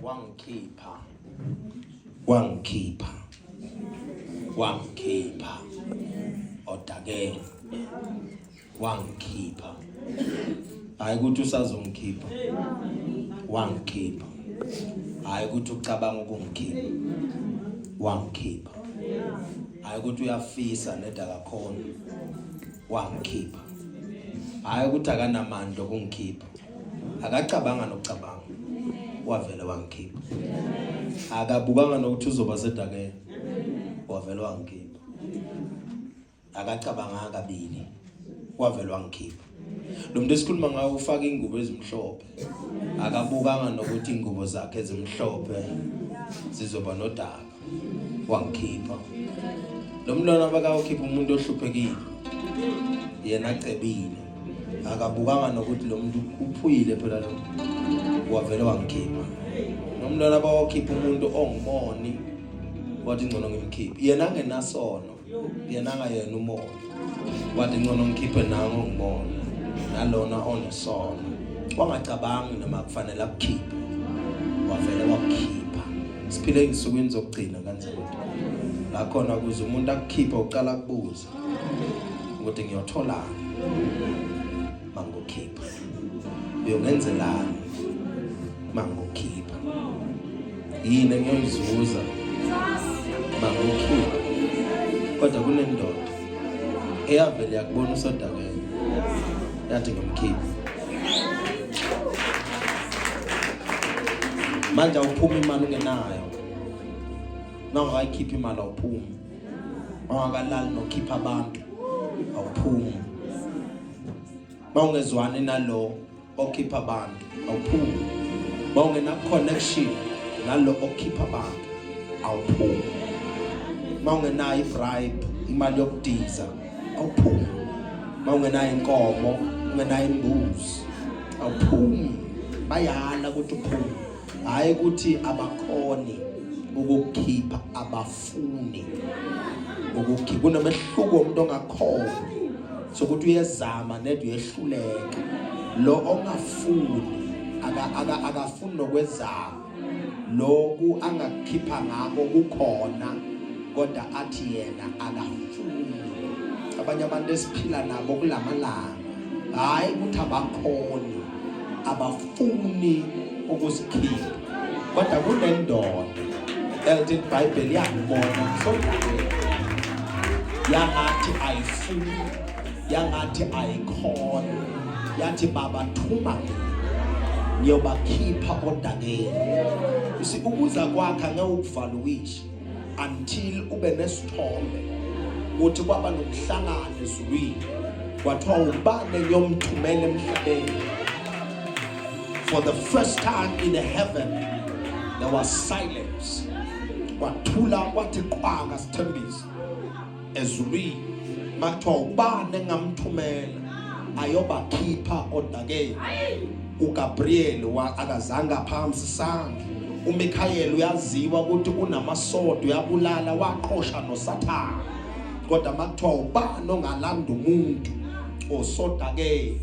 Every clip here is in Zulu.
Wangikhipha, wangikhipha, wangikhipha odakeni, wangikhipha. Hayi ukuthi usazongikhipha, wangikhipha. Hayi ukuthi ucabanga ukungikhipha, wangikhipha. Hayi ukuthi uyafisa neda kakhona, wangikhipha. Hayi ukuthi akanamandla okungikhipha, akacabanga nokucabanga, wavele wangikhipha. Akabukanga nokuthi uzoba sedakeni, wavele wangikhipha. Akacabanga kabili, wavele wangikhipha. Lo muntu esikhuluma ngawo ufaka ingubo ezimhlophe, akabukanga nokuthi ingubo zakhe ezimhlophe zizoba nodaka, wangikhipha. Lo mntwana bakawukhipha umuntu ohluphekile, yena acebile, akabukanga nokuthi lo muntu uphuyile phela lo, wavele wangikhipha. Lo mntwana bawakhipha umuntu ongumoni, wathi ngcono ngimkhiphe, yena angenasono, yena angayena umoni, wathi ngcono ngikhiphe nango ngumoni nalona onesono. Wangacabangi noma kufanele akukhiphe, wavele wakukhipha. Siphile ey'nsukwini zokugcina kanzima la khona, ukuze umuntu akukhiphe uqala kubuza ukuthi ngiyotholani mangukhipha, uyongenzelani mangukhipha, yini engiyoyizuza mangukhipha. Kodwa kunendoda eyavele yakubona usodakeni, yathi ngimkhiphe. Manje awuphumi imali ungenayo, nawungayikhiphi imali awuphumi, wangakalali nokhipha abantu awuphumi, mawungezwani nalo okhipha abantu awuphumi, mawungena connection nalo okhipha abantu awuphumi, mawungenayo ibribe, imali yokudiza, awuphumi, mawungenayo inkomo, ungenayo imbuzi, awuphumi. Bayala ukuthi uphume, hayi ukuthi abakhoni ukukhipha, abafuni ukukhipha. Kunomehluko umuntu ongakhoni sokuthi uyezama ned uyehluleka, lo ongafuni akafuni nokwezama. Lokhu angakukhipha ngako kukhona, kodwa athi yena akafuni. Abanye abantu esiphila nabo kulamalanga, hayi ukuthi abakhoni, abafuni ukuzikhipha. Kodwa kunendoda elithi iBhayibheli yakubona kusodakeni, yangathi ayifuni, yangathi ayikhona, yathi baba thuma mina ngiyobakhipha odakeni. You see, ukuza kwakhe angeke ukuvala uwishi until ube nesithombe. Uthi kwaba nomhlangano ezulwini, kwathiwa ubani ngiyomthumela emhlabeni. For the first time in heaven there was silence, kwathula kwathi qwaka sithembiso ezulwini. Makuthiwa ubani engamthumela ayobakhipha odakeni, uGabriel wa akazange aphakamisa isandla. uMichael uyaziwa ukuthi unamasodo, uyabulala, waqosha noSathane. Kodwa makuthiwa ubani ongalanda umuntu osodakeni,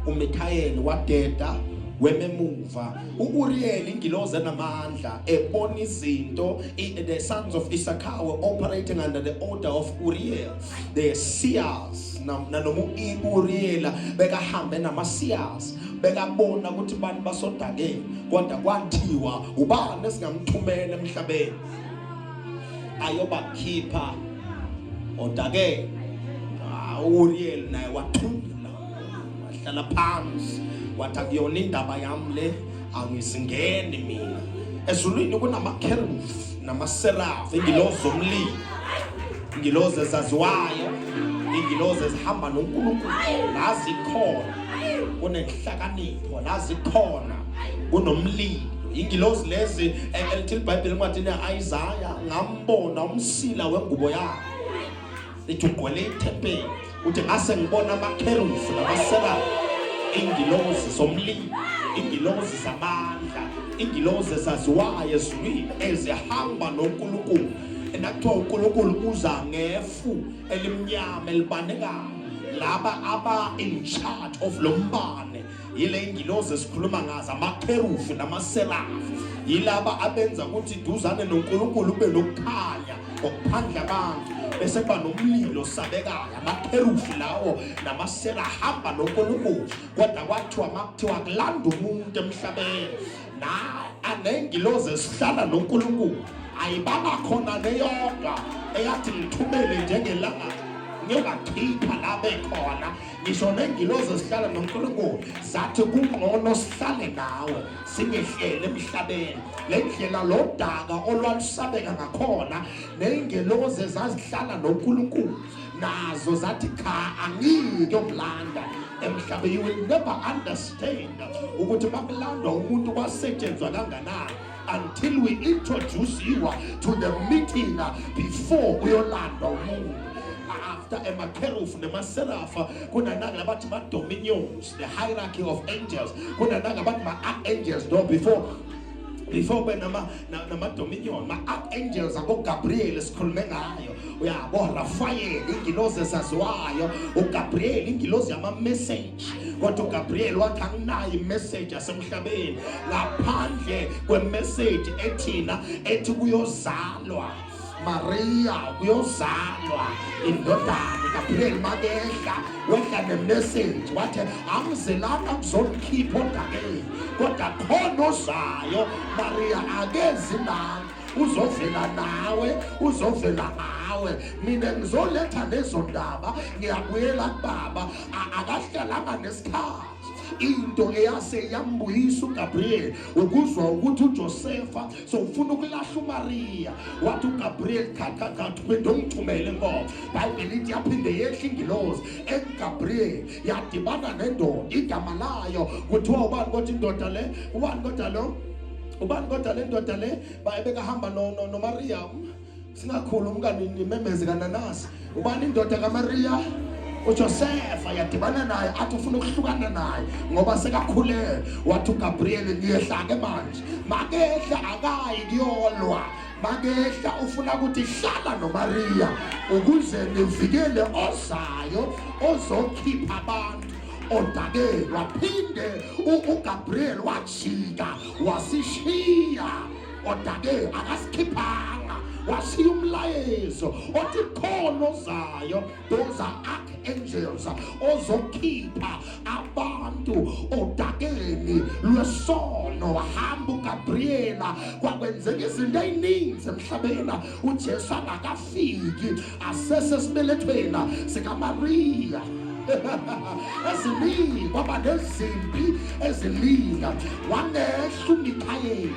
uMichael wadeda wememuva. UUriel, ingilozi enamandla ebona izinto, the sons of Issachar were operating under the order of Uriel, the seers. Nanoma uUriel bekahambe nama seers, bekabona ukuthi abantu basodakeni, kodwa kwathiwa ubani esingamthumela emhlabeni ayobakhipha odakeni? UUriel naye wathula, wahlala phansi, wathi akuyona indaba yami le, angizingeni mina. Ezulwini kunama-keruf namaseraf, ingilozi zomlilo, ingilozi ezaziwayo, ingilozi ezihamba noNkulunkulu. La zikhona kunenhlakanipho, la zikhona kunomlilo. Ingilozi lezi elithi iBhayibheli encwadini ya-Isaya, ngambona umsila wengubo yakhe lithi ugcwele ithempeli. Uthi ngase ngibona amakherufu namaserafu, ingilozi zomlilo, ingilozi zamandla, ingilozi ezaziwayo ezulwini ezihamba noNkulunkulu. Nakuthiwa uNkulunkulu uza ngefu elimnyama elibanekayo, laba aba in charge of lo mbane. Yile ingilozi esikhuluma ngazo, amakherufi namaserafi, yilaba abenza ukuthi duzane noNkulunkulu ube nokukhanya okuphandla abantu, bese kuba nomlilo osabekayo. Amakherufi lawo namasera hamba noNkulunkulu, kodwa kwathiwa makuthiwa kulanda umuntu emhlabeni na anengilozi esihlala noNkulunkulu, ayibanga khona neyodwa eyathi ngithumele njengelanga ngiyobakhipha la bekhona. Ngisho nengilozi esihlala noNkulunkulu zathi kungcono sihlale nawe singehlele emhlabeni. Le ndlela lo daka olwalusabeka ngakhona, ney'ngelozi ezazihlala noNkulunkulu nazo zathi cha, angiyikuyomlanda emhlabeni. You will never understand ukuthi makulandwa umuntu kwasetshenzwa kanganani until we introduce you to the meeting before uyolandwa umuntu. After emakerufu nemaserafa, kunananga labathi ma-dominions, the hierarchy of angels, kunananga bathi ma-archangels. No, before kube nama-dominion, ma-archangels, abo-Gabriel esikhulume ngayo, uyabo, Raphael, ingilozi esaziwayo. UGabriel ingilozi yama-message, kodwa uGabriel wathi anginayo imessage yasemhlabeni ngaphandle kwemessage ethina ethi kuyozalwa Maria, kuyozalwa indodana. Gabriel makehla wehla nemessage, wathi angizelanga kuzonikhipha odakeni, kodwa khona ozayo Maria, akezi nami, uzovela nawe, uzovela ngawe, mina ngizoletha lezo ndaba, ngiyabuyela kubaba. Akahlalanga nesikhathi. Into eyase yambuyisa uGabriel ukuzwa ukuthi uJosefa sowufuna ukulahla uMaria. Wathi uGabriel, cha cha cha, phinde ungithumele inkomo. Bible ithi yaphinde yehla ingilozi enGabriel, yadibana nendoda, igama layo kuthiwa ubani kodwa indoda le? Ubani kodwa lo? Ubani kodwa le ndoda le bayebekahamba no noMaria? Singakhulumi kanini, nimemeze kananasi. Ubani indoda kaMaria? UJosefa. Yadibana naye, athi ufuna ukuhlukana naye ngoba sekakhulele. Wathi uGabriel, ngiyehla ke manje. Makehla akayi kuyolwa, makehla ufuna ukuthi hlala noMaria ukuze nivikele ozayo ozokhipha abantu odakeni. Waphinde uGabriel wajika wasishiya odakeni, akasikhiphanga, washiya umlayezo othi khona ozayo. Those are archangels ozokhipha abantu odakeni lwesono. Wahamba uGabriela, kwakwenzeka izinto ezininzi emhlabeni uJesu angakafiki, asesesibelethweni sikaMaria, eziningi, kwaba nezimpi eziningi. Wangehla uMikhayeli,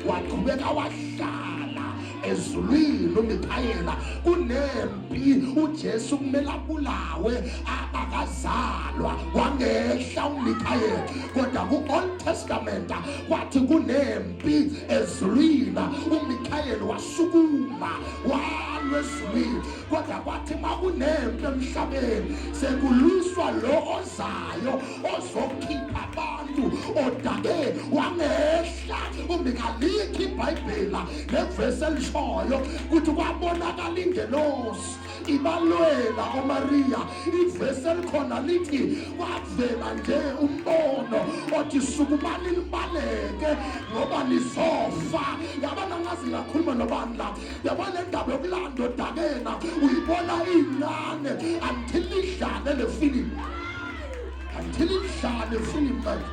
waqhubeka wahlala ezulwini uMikhayela. Kunempi, uJesu kumele abulawe abakazalwa, wangehla uMikhayeli. Kodwa ku-Old Testament kwathi kunempi ezulwini, uMikhayeli wasukuma walwa ezulwini. Kodwa kwathi makunempi emhlabeni, sekulwiswa lo ozayo ozokhipha abantu odakeni, wangehla uMikalikho. IBhayibheli nevesi elishoyo ukuthi kwabonakala ingelosi ibalwela oMaria. Ivesi elikhona lithi kwavela nje umbono othi sukumani nibaleke ngoba nizofa. Yabona, ngazi ngakhuluma nobani la. Yabona le ndaba yokulanda odakena uyibona iy'ncane until idlale le filimu, until idlale filimu manje,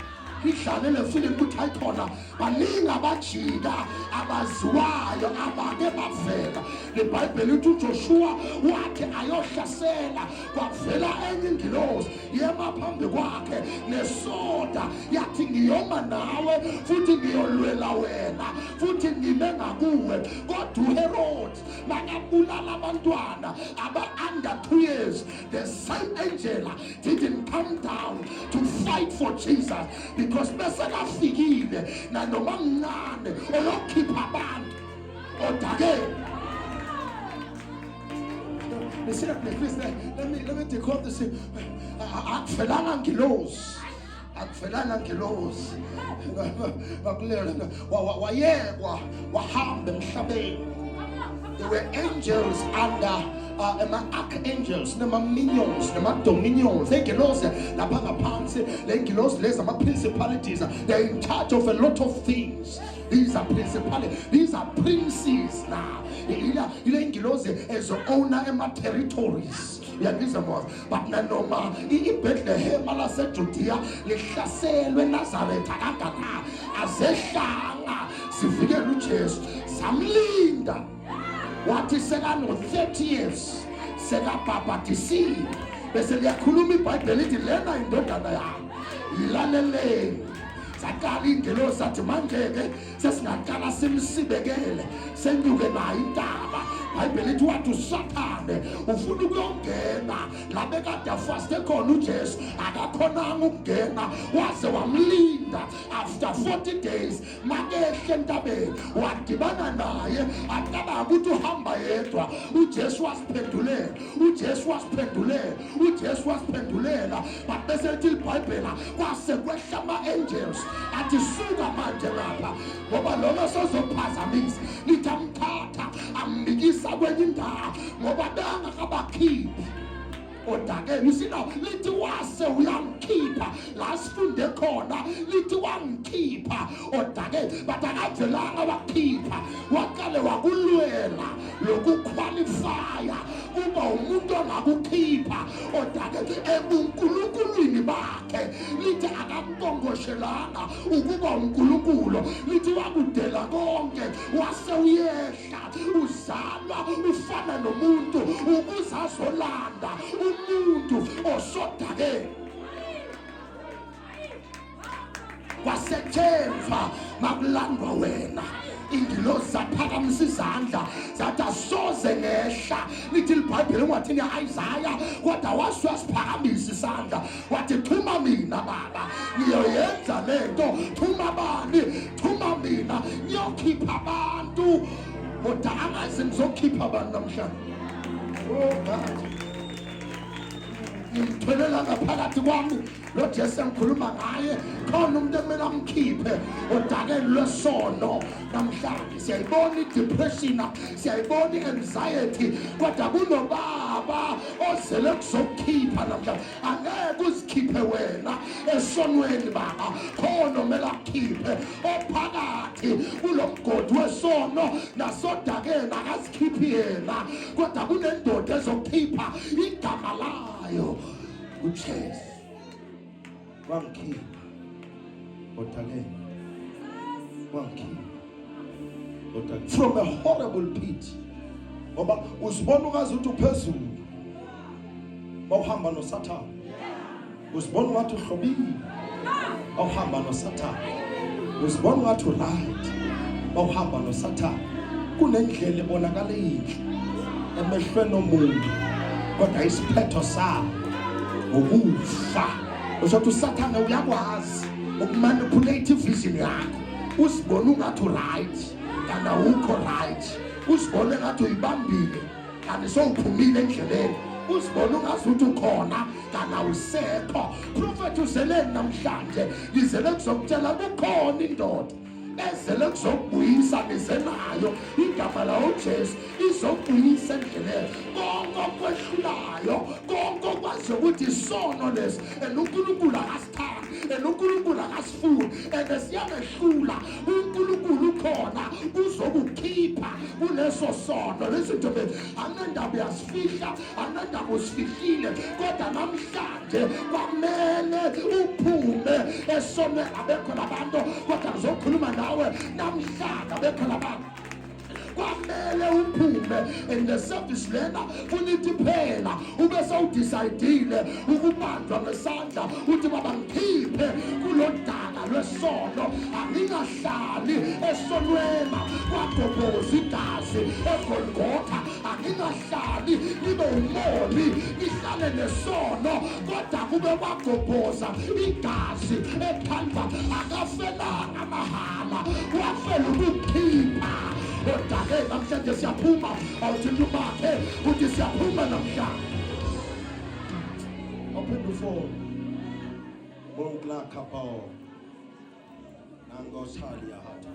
idlale le filimu ukuthi ayikhona. Baningi abajika abaziwayo abake bavela. Libhayibheli lithi uJoshua wathi ayohlasela, kwavela enye ingilosi yema phambi kwakhe nesoda, yathi ngiyoma nawe futhi ngiyolwela wena futhi ngime ngakuwe. Kodwa uHerod makabulala abantwana aba-under 2 years, the same angel didn't come down to fight for Jesus because bese kafikile nanoma mncane oyokhipha abantu odakeni. Listen up, please. Let me decode this. Akuvelanga ngilozi, akuvelanga ngilozi ngakulela, wayekwa wahamba emhlabeni. There were angels under ama-archangels nama-minions nama-dominions lengilosi lapha ngaphansi lengilosi lezi ama-principalities they are in charge of a lot of things. These are principalities, these are princes. Now ile ngilosi ezo-owner ema-territories, uyangizwa mos? But nanoma iBethlehema laseJudea lihlaselwe eNazaretha kangaka, azehlanga sivikele uJesu, samlinda. Wathi sekano-30 years sekabhabhadisiwe, bese liyakhuluma iBhayibheli lithi lena indodana yami, yilaleleni. Saqala ingelosi sathi manje-ke sesingaqala simsibekele, senyuke nayo intaba. Bhayibheli lithi wathi uSathane ufuna ukuyongena la bekade afaste khona uJesu, akakhonanga ukungena waze wamlinda. After 40 days makehle entabeni wadibana naye, acabanga ukuthi uhamba yedwa. UJesu wasiphendulela, uJesu wasiphendulela, uJesu wasiphendulela. But bese lithi iBhayibhela kwase kwehla ama-angels athi suka manje ngapha ngoba lona sozophazamisa. Lithi amthatha ambikisa kwenye indawo ngoba bengakabakhiphi odakeni. You see now, lithi wase uyangikhipha la sifunde khona, lithi wangikhipha odakeni, but akavelanga wakhipha, waqale wakulwela lokuqualifya kuba umuntu ongakukhipha odakeni ebuNkulunkulwini bakhe. Lithi akakunkongoshelanga ukuba uNkulunkulu, lithi wakudela konke wase uyehla, uzalwa ufana nomuntu ukuze azolanda umuntu osodakeni. Kwasetshenzwa makulandwa wena, ingilozi zaphakamisa izandla zathi asoze ngehla. Lithi libhayibheli enwathini ya-Isaya, kodwa wase uyasiphakamisa isandla wathi thuma mina baba, ngiyoyenza lento. Thuma bani? Thuma mina ngiyokhipha abantu. Kodwa angazi ngizokhipha abantu namhlanje. Oh God, ngimthwelela ngaphakathi kwami lo Jesu engikhuluma ngaye. Khona umuntu ekumele amkhiphe odakeni lwesono namhlanje. Siyayibona i-depression, siyayibona i-anxiety, kodwa kunobaba ozele kuzokukhipha namhlanje. Angeke uzikhiphe wena esonweni baba, khona omele akukhiphe ophakathi kulo mgodi wesono nasodakeni. Akazikhiphi yena, kodwa kunendoda ezokhipha, igama layo uJesu. Wangikhipha odakeni, wangikhipha odakeni from a horrible pit, ngoba uzibona ungazi ukuthi uphezulu bawuhamba noSathane, uzibona ungathi uhlobile bawuhamba noSathane, uzibona ungathi uright bawuhamba noSathane. Kunendlela ebonakala inhle emehlweni omuntu, kodwa isiphetho sawo ngokufa. Usho ukuthi uSathane uyakwazi ukumanipulate ivision yakho, uzibone ungathi uright kanti awukho right, uzibone ngathi uyibambile kanti sowuphumile endleleni, uzibone ungazi ukuthi ukhona kanti awusekho. Prophet, uzeleni namhlanje? Ngizele kuzokutshela kukhona indoda ezele kuzokubuyisa. Nize nayo, igama lawo uJesu, izokubuyisa endleleni. Konke okwehlulayo, konke okwazi ukuthi isono lesi and uNkulunkulu akasithandi and uNkulunkulu akasifuni and siyangehlula, uNkulunkulu ukhona kuzokukhipha kuleso sono. Listen to me, anginandaba uyasifihla, anginandaba usifihlile, kodwa namhlanje kwamele uphume esonweni. Abekho labantu, kodwa ngizokhuluma nawe namhlanje. Abekho labantu, kwamele uphume in the service lena. Funa ithi phela ube sewudecidile ukubanjwa ngesandla, uthi baba ngikhiphe kulodaka lwesono, angingahlali esonweni, kwagobhoza igazi eGolgotha, angingahlali ngibe umoni, ngihlale nesono, kodwa kube kwagobhoza igazi eCalvary. Akafelanga mahala, wafela ukukhipha odakeni. Namhlanje siyaphuma. Awuthinta umakhe uthi siyaphuma namhlanje. Open the phone. Bongla kapao. Nangosali hata.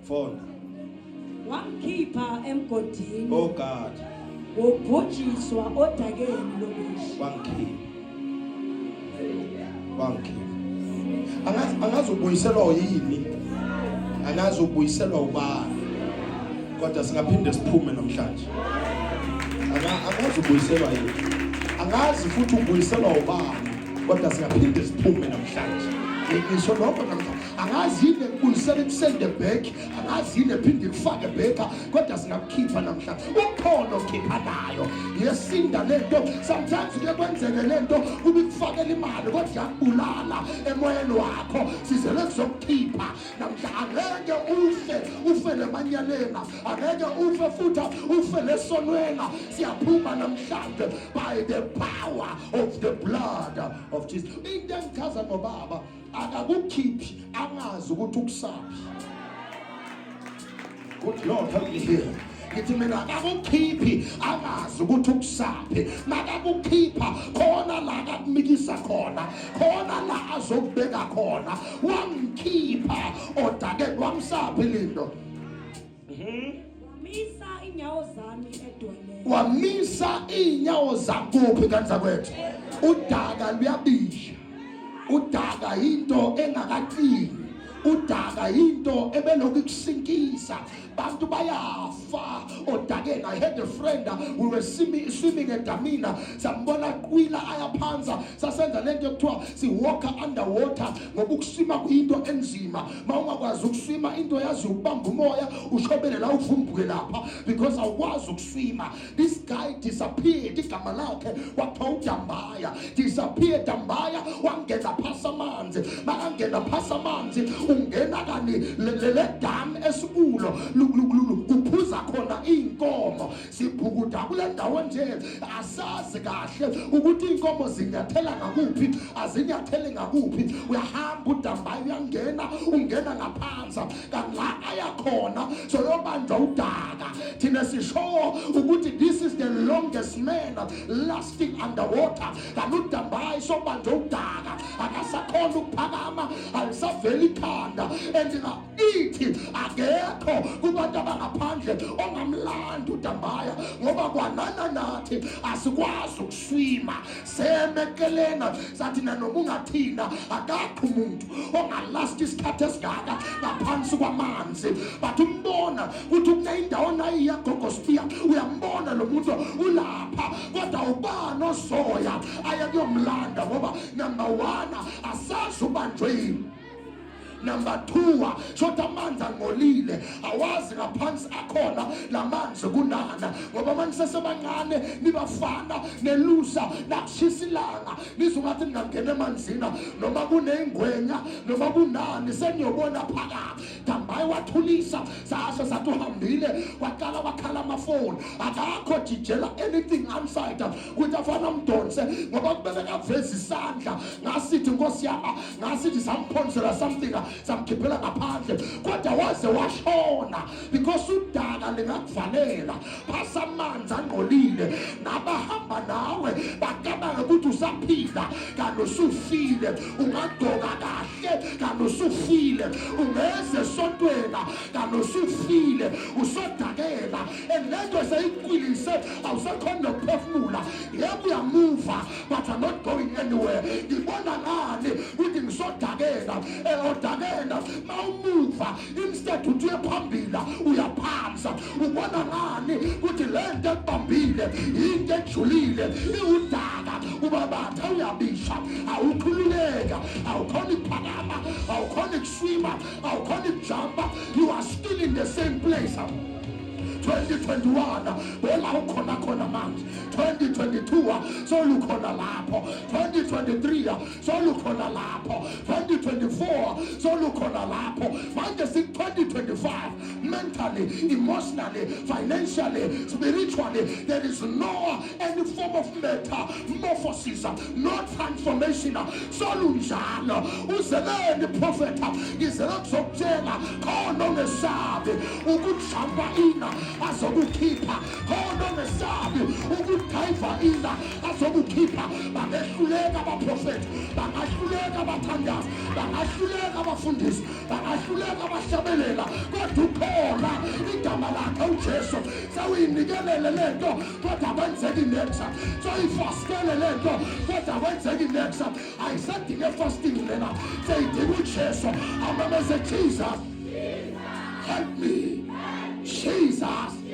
Phone. Wangikhipha emgodini. Oh God. Wobhujiswa odakeni lobushi. Wangikhipha. Wangikhipha. Angazi angazi ubuyiselwa yini. Angazi ubuyiselwa ubani. Kodwa singaphinde siphume namhlanje. Angazi ubuyiselwa yini. Angazi futhi ubuyiselwa ubani. Kodwa singaphinde siphume namhlanje. Ngisho lokho namhlanje. Angazi yini ekubuyisela ikusende back, angazi yini ephinde ikufake back, kodwa singakukhipha namhlanje. Ukhona okhipha nayo. Yesinda lento. Sometimes kuye kwenzeke lento kube ikufakela imali kodwa iyakubulala emoyeni wakho. Sizele kuzokukhipha namhla angeke ufe ufele emanyaleni, angeke ufe futhi ufele esonweni. Siyaphuma namhlanje by the power of the blood of Jesus. Into engichaza ngobaba akakukhiphi angazi ukuthi ukusaphi. Good Lord help me here. Ngithi mina akakukhiphi angazi ukuthi ukusaphi. Makakukhipha khona la akakumikisa khona, khona la azokubeka khona. Wangikhipha odakeni wamsaphi lindo. Wamisa inyawo zami edwaleni. Wamisa inyawo zakuphi kanza kwethu? Udaka luyabisha. Udaka into engakaqini. Udaka into ebelokhu ikusinkisa. Bantu bayafa odakeni. I had a friend, we were swimming edamina, sambona qwila ayaphanza, sasenza lento ekuthiwa si walk underwater ngoba ukuswima kuyinto enzima. Mawungakwazi ukuswima into yazi ukubamba umoya ushobele la uvumbuke lapha because awukwazi ukuswima. This guy disappeared, igama lakhe kwathiwa uDambaya. Disappeared Dambaya, wangena phasi amanzi. Makangena phasi amanzi ungena kani le dam esikulo kuphuza khona inkomo. Sibhukuda kule ndawo nje asazi kahle ukuthi inkomo zinyathela ngakuphi azinyathele ngakuphi. Uyahamba uDambaya uyangena ungena ngaphansi kanti la ayakhona soyobanjwa udaka. Thina sisho ukuthi this is the longest man lasting underwater. Kanti uDambaya sobanjwa udaka akasakhona ukuphakama, alisaveli ikhanda. And ithi akekho kubantu abangaphandle ongamlanda uDambaya ngoba kwanana nathi asikwazi ukuswima. Semekelena sathi nanoma ungathina akakho umuntu ongalast isikhathi esingaka ngaphansi kwamanzi. But umbona ukuthi kuneyindawo nayo iyagogo sibiya, uyambona lo muntu ulapha kodwa ubani ozoya aye kuyomlanda ngoba number 1 asazi ubanjwe yini. Number 2 shota amanzi angcolile awazi ngaphansi akhona lamanzi kunana ngoba manje sesebancane nibafana nelusa nakushisa ilanga nizungathi ningangena emanzini noma kunengwenya noma kunani seniyobona phakathi. Dambayi wathulisa sasho sathi uhambile waqala wakhala amafoni akakho jijela anything outside ukuthi afana mdonse ngoba kubeke kaveza isandla ngasithi Nkosi yami ngasithi samphonsela something samkhiphela ngaphandle kodwa waze washona because udaka lingakuvalela phasa amanzi angcolile nabahamba nawe bacabanga ukuthi usaphila kanti usufile. Ungagqoka kahle kanti usufile, ungeze esontweni kanti usufile, usodakela and lento seyikwilise awusakhona nokuphefumula. Yebo uyamuva but I'm not going anywhere. Ngibona ngani ukuthi ngisodakela odakela mawumuva instead uthi uyaphambila uyaphansa. Ubona ngani ukuthi lento ekubambile into ejulile iwudaka ubabatha uyabisha awukhululeka awukhona ukuphakama awukhona ukuswima awukhona ukujumpa. You are still in the same place. 2021 wela ukhona khona manje, 2022 solukhona lapho, 2023 solukhona lapho, 2024 solukhona lapho. Manje si 2025 mentally, emotionally, financially, spiritually there is no any form of metamorphosis, no transformation. Solunjalo uzeleni prophet ngizela kuzokutshela khona ongesabi ukujumpa ina azokukhipha, khona ongesabi ukudive ina azokukhipha. Bangehluleka abaprofeti, bangahluleka abathandazi, bangahluleka abafundisi, bangahluleka abahlabelela, kodwa ukhona igama Igama lakhe uJesu. Sewuyinikelele lento kodwa kwenzeki next. Soyifastele lento kodwa kwenzeki next. Ayisadinge fasting lena. Seyidinga uJesu. Amemeze, "Jesus. Help me. Jesus."